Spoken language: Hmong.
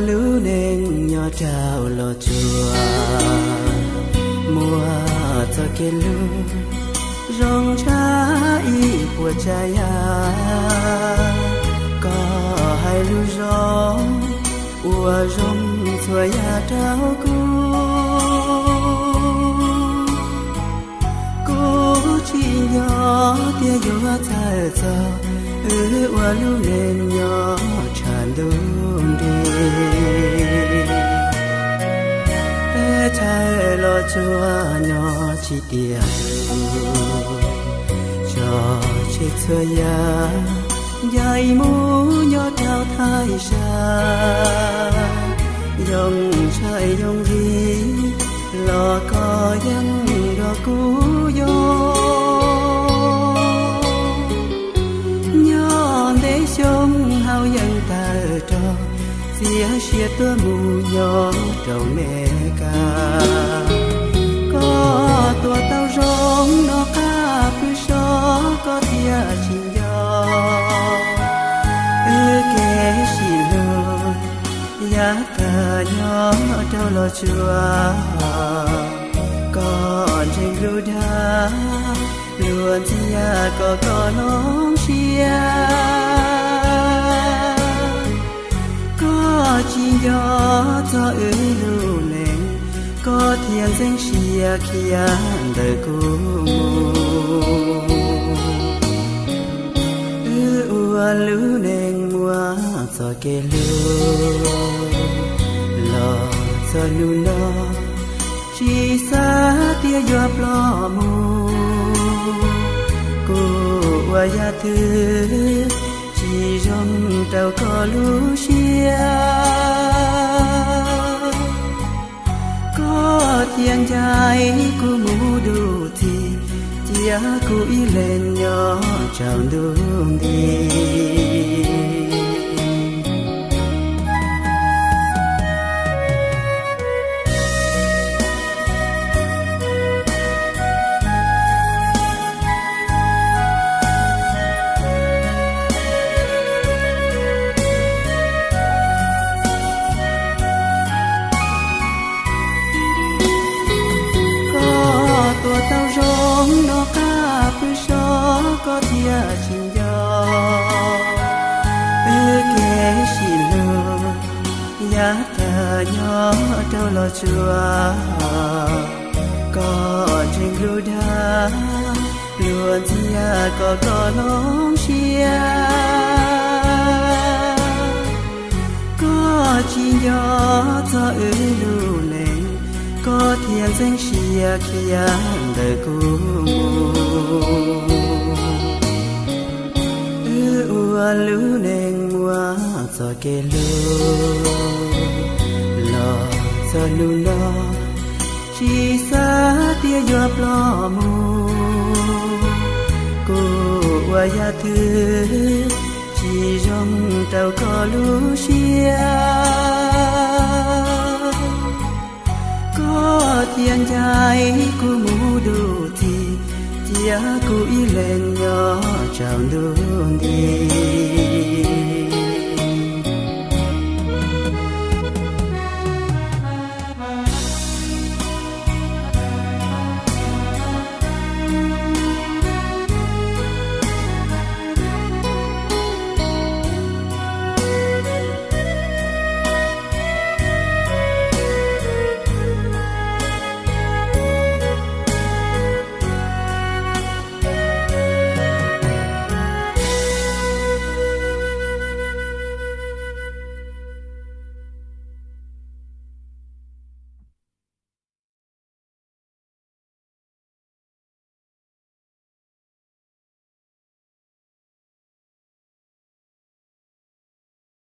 Lub neej nyob rau Los Tsuas muaj txoj kev hlub zoo tshaj ib puas tsav yam. Koj hais lus zoo ua zoo txhua yam rau kuv. Kuv tsis nco tias yuav txhawj txog wb ua lub neej nyob tshaj ntuj nrig. Peb chaw Los Tsuas nyob tsis tiag, tso tseg txhua yam, ncaim mus nyob rau thaj tsam. Yoo tshaj yoo yim los koj yeej nrog kuv yoo. Nyob ntev xyoo hauv yeej tawg rog, txiav sia tuaj mus nyob rau Mes Kas. Koj tuaj tau zoo no qab pw so, koj thiaj tsis nco wb kev sib hlub. Yav tag nyob rau Los Tsuas, koj ntseeg lus dag, luag ntxhi yam kom koj hloov siab. Koj tsis nco txog wb lub neej, koj thiaj ntxeev siab khiav ntawm kuv mus. Wb ua lub neej muaj txoj kev hlub los txog hnub no, tsis xav tias yuav ploj mus. Kuv ua yam twg tsis zoo rau koj lub siab. Koj thiaj ncaim kuv mus dua txij, cia kuv ib leeg nyob tsaus ntuj nti. Koj tuaj tau zoo no qab pw so, koj thiaj tsis nco wb kev sib hlub. Yav tag nyob rau Los Tsuas, koj ntseeg lus dag, luag ntxhi yam kom koj hloov siab. Koj tsis nco txog wb lub neej, koj thiaj ntxeev siab khiav ntawm kuv mus. Wb ua lub neej muaj txoj kev hlub los txog hnub no, tsis xav tias yuav ploj mus. Kuv ua yam twg tsis zoo rau koj lub siab. Koj thiaj ncaim kuv mus dua txij, cia kuv ib leeg nyob tsaus ntuj nti.